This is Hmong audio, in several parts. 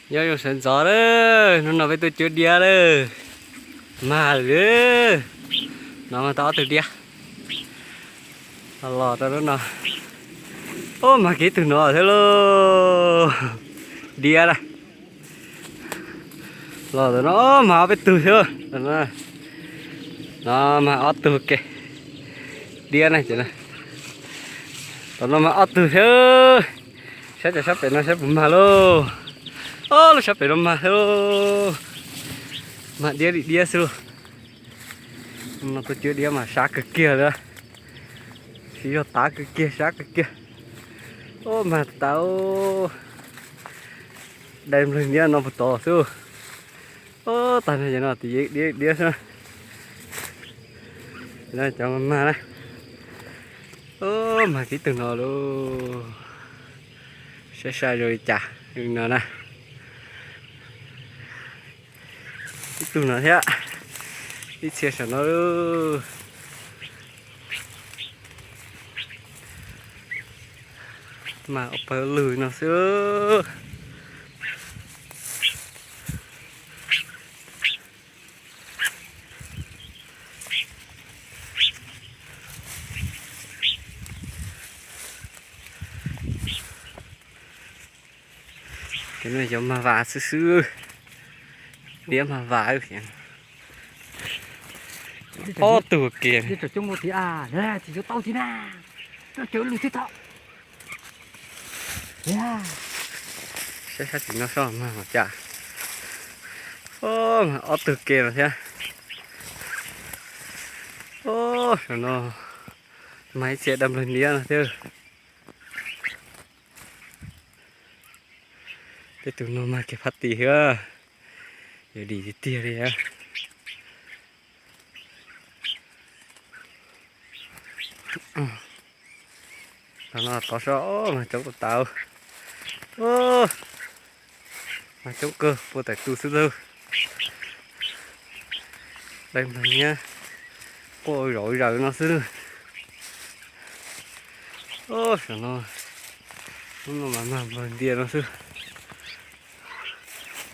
Nyob zoo sawv ntxov lawm, hnub no peb tuaj cuab diab lawm. Mag lawm, no mag tau ob tug diab. Los rau lub no, ub, mag kiag ib tug no thiab lauj. Diab na. Los tam no mag ob peb tug thiab. No mag ob tug ke. Diab na ces, tam no mag ob tug thiab. Saib cov sab pem no saib puas mag lauj. Ob, lub sab pem no mag thiab lauj. Mag diab li diab xwb lauj. No tuaj cuab diab mas sab kawg kiag li. Siv zog tav kawg kiag, sab kawg kiag. Ub, mag tas, dai nplawg diab no puag tod xwb. Ub, tag no ces no tim diab diab xwb. Cov mag na. Ub, mag kiag ib tug no lauj. Saib sai zoo li cas no na. Ib tug no thiab, ib txhia saum no. Mag ua pawg lug no xwb. Ces no cov mag vas xwb xwb, diab mag vas. Ob tug kiag. Saib sab tim no seb mag cas. Ob tug kiag no thiab. Ub, saum no mag ib txhia dab nplawg diab no thiab. Tej tus no mag kiag phab tim thiab. Yuav dim tiag tiag li. Los no tod seb, mag coob tas tas. Mag coob kawg, puag tam tus xwb lauj. Dai nplawg diab quaj zaum zaws no xwb. Ub, saum no, hnub no mas mag nplawg diab no xwb.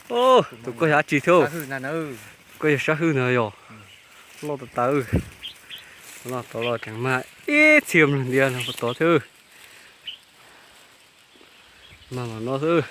Ub, tus koj yog dab tsi thiab? Tus koj yog sab hwj ntag yog. Loj tas tas. Los tod los tseem mag ib txhia nplawg diab no puag tod thiab. Mag mas no xwb.